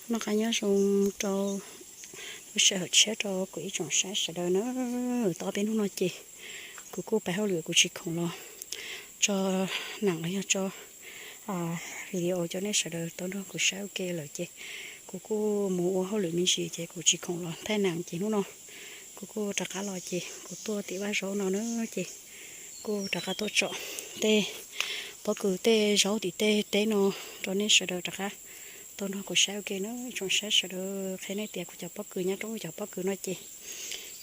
Noj qab nyob zoo rau lub sij hawm tshiab rau kuv ib tsoom saib sawv daws na. Tau ob peb hnub no ces kuv kuj pais hauj lwm kuv tsis khoom los tso neem los yog tso video coj nej sawv daws tau nrog kuv saib ua ke lawm ces kuv kuj mus ua hauj lwm me ntsis ces kuv tsis khoom los thaij neem ces hnub no kuv kuj rov qab los ces kuv tuaj tim vaj zaub no na ces kuj rov qab tuaj tsom tej pob kws tej zaub tim tej teb no rau nej sawv daws rov qab tau nrog kuv saib ua ke na. Tsoom saib sawv daws qhia nej tias kuv cov pob kws nyob roob, cov pob kws no ces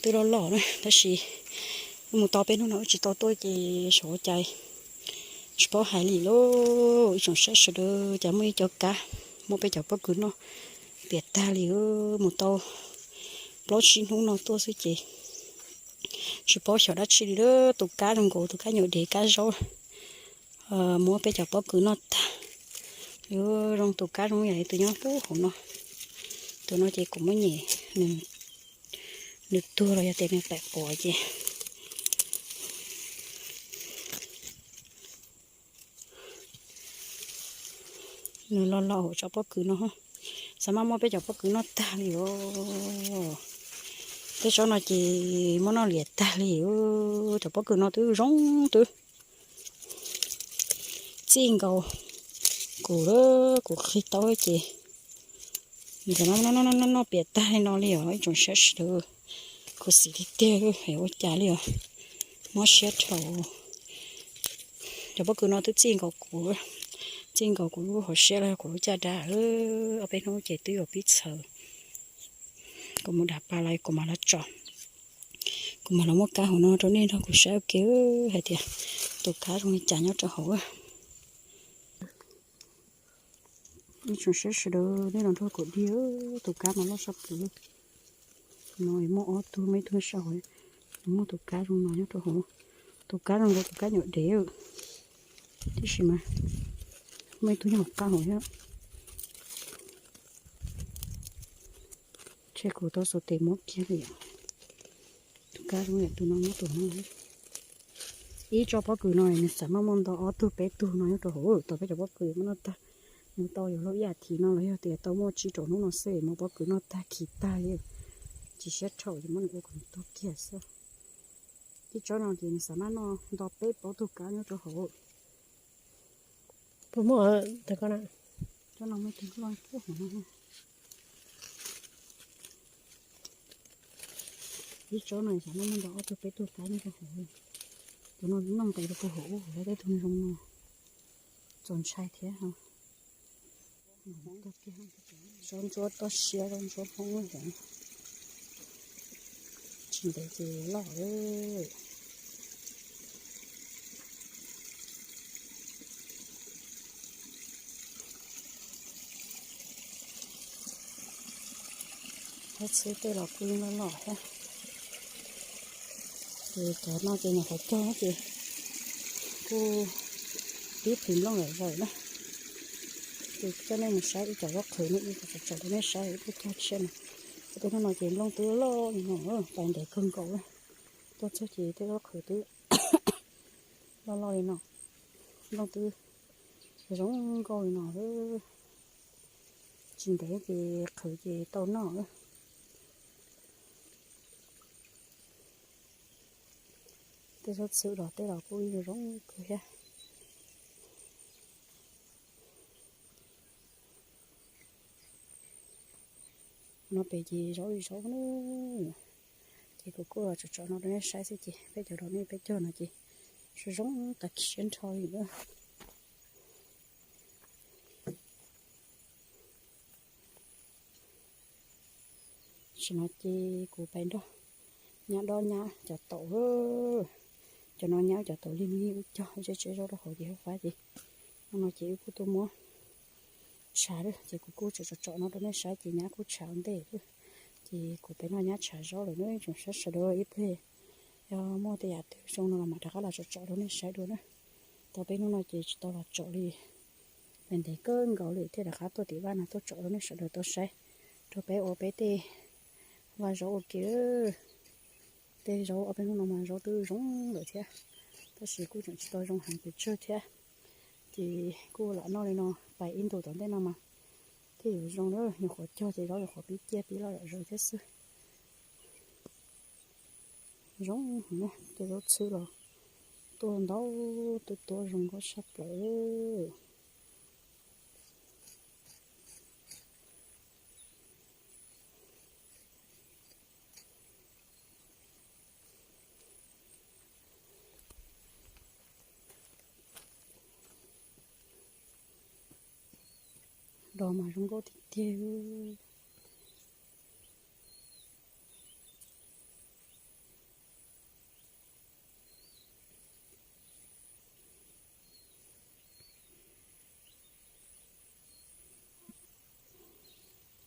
twb loj loj na tab sis mus tau peb hnub no wb tsis tau tuaj ces xyov ua cas tsis paub hais li lauj. Ib tsoom saib sawv daws, cas muaj ib co kab muab peb cov pob kws noj piam tag li, mus tau plaub tsib hnub no tuaj xwb ces tsis paub xyov dab tsi li lawm. Tus kab zoo nkaus tus kab nyuam dev kab zaub muab peb cov pob kws noj tag. Yuav zoo tus kab zoo yam li tus nyob pub hauv no. Tus no ces kuv muab nyem nws tuag los yog tias nws pam quav ces nws los los hauv cov pob kws no, xav mas muab peb cov pob kws noj tag li os. Tej tsob no ces muab noj liam tag li. Cov pob kws no twb zoo twb txij nkaus kuv lawm, kuv qhib tau ces nws noj noj noj piam tag li no li os ib tsoom saib sawv daws. Khuv xim tiag tiag, ua cas li os, mob siab dhau. Cov pob kws no twb txij nkaus kuv, txij nkaus kuv lub hauv siab los yog kuv lub caj dab. Ob peb hnub ces twb yuav pib txhaws. Kuv mus dav pas los kuv mam los tsom, kuv mam los muab kab hauv no rau nej nrog kuv saib ua ke hais tias tus kab zoo li cas nyob rau hauv. Ib tsoom saib sawv daws, nej los nrog kuv dig, tus kab mas loj sab pus li no, muaj ob tug, muaj ib tug sab hauv, muaj tus kab zoo no nyob rau hauv. Tus kab zoo nkaus tus kab nyuam dev, tiam sis mas muaj ib tug nyob hauv qab hauv thiab. Ntshe kuv tau xuas tes muab kiag li. Tus kab zoo yam tus no nyob rau hauv. Ib tsob pob kws no nws xav mas muaj ntau ob tug peb tug no nyob rau hauv, tau peb cov pob kws muab noj tag. Nws tau yuav luag ib as thiv no los yog tias tau muaj tsib rau hnub no xwb mas pob kws noj tag khi tag li. Tsis siab rhau ces muab nws ua kom nws tuag kiag xwb. Ib tsob no ces nws xav mas noj nto peb plaub tug kab nyob rau hauv. Puas muaj tag koj na? Tsob no muaj tus loj puag hauv no. Ib tsob no xav mas muaj ntau ob tug peb tug kab nyob rau hauv. Tus no noj nqis rau puag hauv ub, hauv tej tug zoo no. Txaus ntshai thiab. Zaub ntsuab toj siab, zaub ntsuab Hmoob xyov. Tsis ntev ces loj lawm. Zaub txhwb tej los kuj yeej loj loj thiab. Ces cov no ces nyuam qhuav cog ces kuj tib phim nplooj lawm zaum na. Ces coj nej mus saib ib co zaub qhwv no, ib co tsom tsom rau nej saib ib peb cog tshiab no. Tej hnub no ces nplooj twb loj li no, pais ntev kawg nkaus. Tuaj txog ces tej zaub qhwv twb loj loj li no. Nplooj twb zoo nkauj li no. Tsis ntev ces qhwv ces tau noj. Tej zaub txhwb los tej los kuj zoo kawg thiab. No pem ces zaub li zaub na. Ces kuv kuj los tsom tsom no rau nej saib xwb ces peb cov dog nej peb cog no ces zoo zoo tas siab nrho li na. Tam sim no ces kuv pais nrog nyab dob nyab cov taum. Cov no nyab cov taum lig lig wb cog tsev tsev zaub rau hauv ces hauv fab ces no ces wb kuj tuaj muab tshav lawm ces kuv kuj tsom tsom no rau nej saib ces nyab kuj tshav ua ntej lawm. Ces kuv pem no nyab tshav zaub lawm na, tsoom saib sawv daws ib pliag yog muaj tej yam twg zoo no los mam rov qab los tsom tsom rau nej saib dua na. Tau peb hnub no ces tsis tau los tsom li, pem ntev kawg nkaus li thiaj rov qab tuaj tim vaj no tuaj tsom rau nej sawv daws tau saib, rau peb ua peb tej vaj zaub ua ke. Tej zaub ob peb hnub no mas zaub twb zoo lawm thiab, tab sis kuj tseem tsis tau zoo heev pes tsawg thiab. Ces kuj lam noj li no pais ib ntus tom ntej no mas thiaj Zoo na, nyuam qhuav cog ces zaub nyuam qhuav pib ciaj pib loj zom zaws thiab xwb. Zoo heev na, cov zaub txhwb los tuaj ntau, tuaj tuaj zoo nkauj tshaj plaws. Dos mas zoo nkauj tiag tiag.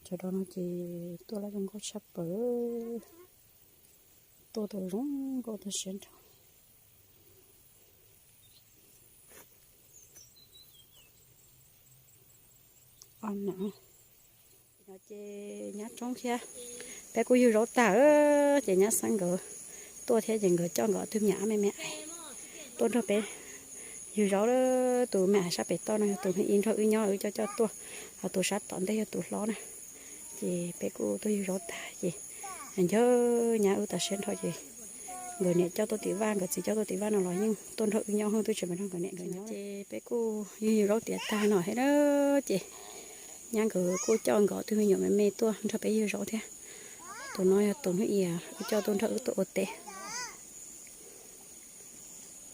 Cov dos no ces tuaj laj zoo nkauj tshaj plaws, tuaj tau zoo nkauj tag siab nrho. No ces nyab Roob thiab peb kuj yug zaub tag, ces nyab Xeeb nkawd tuaj thiab ces nkawd coj nkawd ob tug me nyuam me me ais tuaj nrog peb yug zaub. Tus me ais sab pem toj no yog tus ib nrog wb nyob wb coj coj tuaj, ho tus sab tom ntej yog tus hlob na. Ces peb kuj tuaj yug zaub tag ces nco nyab wb tag siab nrho ces nkawd niam coj tuaj tim vaj, nkawd txiv coj tuaj tim vaj no los yeej tuaj nrog wb nyob, twb tsis nrog nkawd niam nkawd nyob. Ces peb kuj yug yug zaub tiav tag no thiab na, ces nyab nkawd kuj coj nkawd ob tug me nyuam me me tuaj nrog peb yug zaub thiab. Tus no yog tus hnub i wb coj tuaj nrog wb tuaj ua teb.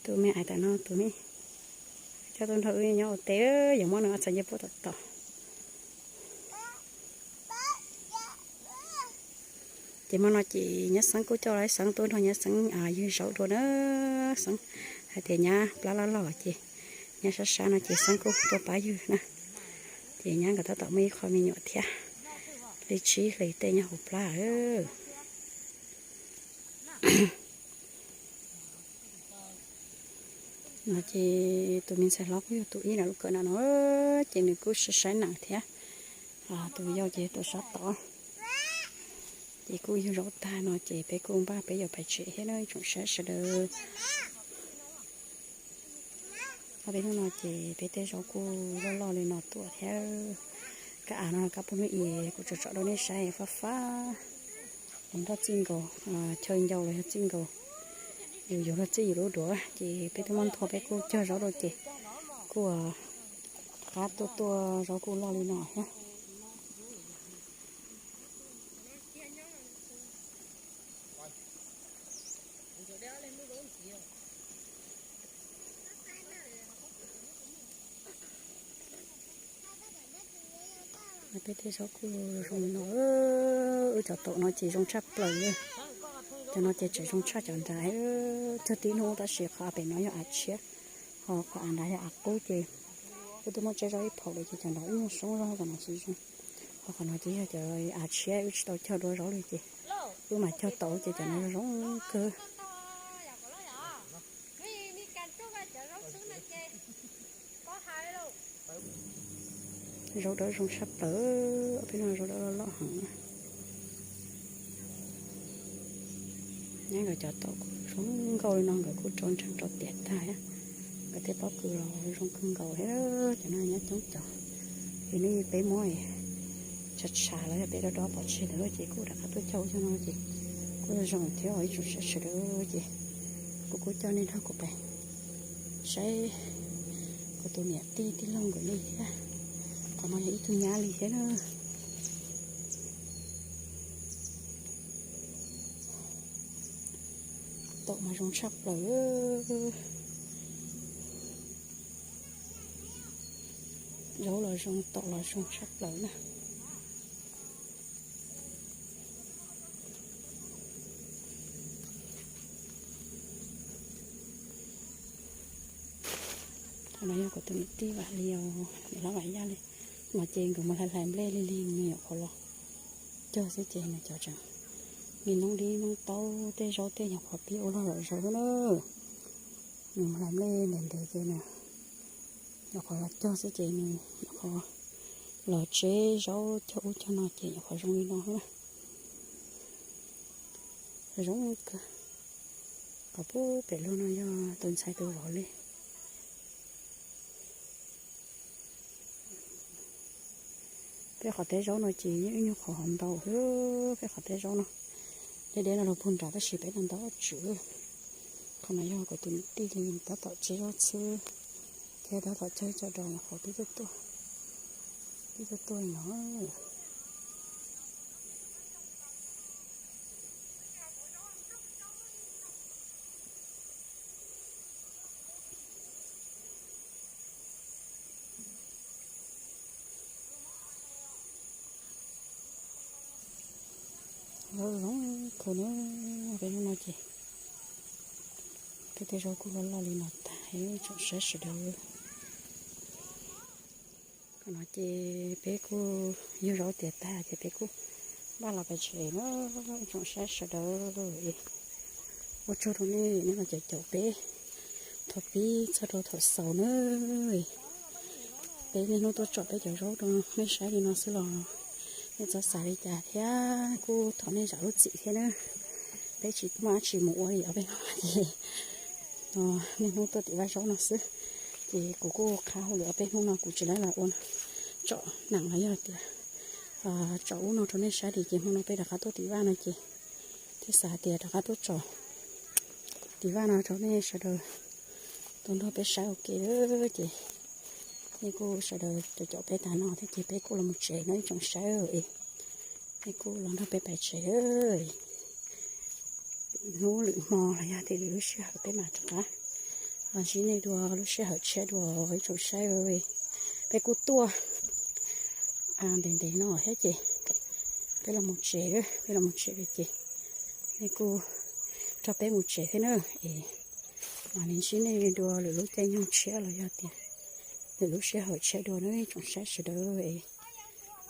Tus me ais tam no tus ne, coj tuaj nrog wb nyob ua teb, yuav muab nws ob txhais ncej puab tom tom. Ces hmo no ces nyab Xeeb kuj coj Xeeb tuaj nrog nyab Xeeb yug zaub dua na. Xeeb hais tias nyab plab loj loj ces nyab sab sab no ces Xeeb kuj tuaj pab yug na. Ces nyab nkawd tab tom muaj ib qho me nyuam thiab, li tsib hlis tej nyob hauv plab. No ces tus me ntxhais hlob kuj yog tus ib na, lub kawm na no, ces nws kuj saib saib nees thiab. Tus yau ces tus sab tod. Ces kuj yug zaub tag no ces peb kuj npaj peb yuav pais tsev thiab na ib tsoom saib sawv daws. Ob peb hnub no ces peb tej zaub kuj loj loj li no tuaj thiab. Kab av no kab pub hnub i kuv tsom tsom rau nej saib fab fab. Nroj txij nkaus, chaw ncau los yog txij nkaus, yus yuav luag txij yus lub duav. Ces peb twb muab nthua peb kuj cog zaub rau ces kuj qab tuaj tuaj zaub kuj loj li no thiab. Peb tej zaub kuj zoo li no, wb cov taum no ces zoo tshaj plaws li. Cov no ces tseem zoo tshaj cov nrad, cog tib hnub tab sis qhov av pem no yog av tshiab, ho qhov av nrad yog av qub ces wb twb muab tseb zaub ib phaum lawm ces cov nrad wb nyuag soob zog, cov no tsis zoo. Ho qhov no ces yog cov av tshiab wb tsis tau cog dua zaub li ces wb mam cog tau ces cov no zoo kawg. Zaub dawb zoo tshaj plaws, peb no zaub dawb loj loj heev. Nyab nkawd cov taum kuj zoo nkauj li no, nkawd kuj rau ntseeg rau tiav tag thiab. Nkawd tej pob kws los zoo kawg nkaus thiab, cov no nyab coob cov. Vim nej peb muab tshav tshav los yog peb dob dob pov tseg ntawd ces kuj rov qab tuaj cog ub cog no ces kuj zoo thiab ib tsoom saib sawv daws ces kuv kuj coj nej nrog kuv pais saib kuv tus niam tij tij laug nkawd li thiab. Qhov no yog ib tug nyab li thiab na. Taum mas zoo tshaj plaws. Zaub los zoo, taum los zoo tshaj plaws na. Qhov no yog kuv tus niam tij Vam Lis, niam hlob Vam Yaj li. No ces nkawd mus hlais hlais nplej li li nws nyuam qhuav los cog xwb ces nws cov tseem me noob dib noob taub tej zaub tej nyuam qhuav pib ua luag zom zaws xwb na. Nws mus hlais nplej ntev ntev ces nws nyuam qhuav los cog xwb ces nws nyuam qhuav los tseb zaub cog ub cog no ces nyuam qhuav zoo li no xwb na. Zoo kawg. Qhov pub pem lug no yog tus ntxhais tus vauv li. Peb qhov teb zaub no ces yeej ib nyuag qhov hov ntau, peb qhov teb zaub no. Deb deb no los puag nrad tab sis peb no ntau tswv. Qhov no yog kuv tus niam tij li, tab tom tseb zaub txhwb thiab tab tom cog ib co dos nyuam qhuav pib tuaj tuaj, pib tuaj tuaj no. Zaub zoo kawg na, peb hnub no ces peb tej zaub kuj loj loj li no tag, ib tsoom saib sawv daws. Qhov no ces peb kuj yug zaub tiav tag ces peb kuj npaj los pais tsev na, ib tsoom saib sawv daws. Ua tsaug rau nej, nej los caum caum peb thaum pib txog rau thaum xaus na. Peb niaj hnub tuaj tsom peb cov zaub rau nej saib li no xwb los nej txhob xav li cas thiab kuj thov nej zam lub txim thiab na. Peb tsis muaj dab tsi mus ua li os, peb no ces niaj hnub tuaj tim vaj zaub no xwb. Ces kuv kuj qha hauj lwm, peb hnub no kuv tsis laib los ua tsom nees los yog tias tsom ub no rau nej saib li, ces hmo no peb rov qab tuaj tim vaj no ces thiaj xav tias rov qab tuaj tsom tim vaj no rau nej sawv daws tau nrog peb saib ua ke. Ces nej kuj sawv daws caum caum peb tas no thiab ces peb kuj los mus tsev no ib tsoom saib es nej kuj los nrog peb pais tsev. Hnub lwm hmo los yog tias lwm lub sij hawm peb mam rov qab los ntsib nej dua lub sij hawm tshiab dua ib tsoom saib. Peb kuj tuaj ntev ntev no thiab ces peb los mus tsev, peb los mus tsev lawm ces nej kuj nrog peb mus tsev thiab na. Es mam li ntsib nej dua lwm lub caij nyoog tshiab los yog tias lwm lub sij hawm tshiab dua na ib tsoom saib sawv daws. Es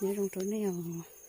nyob zoo rau nej os.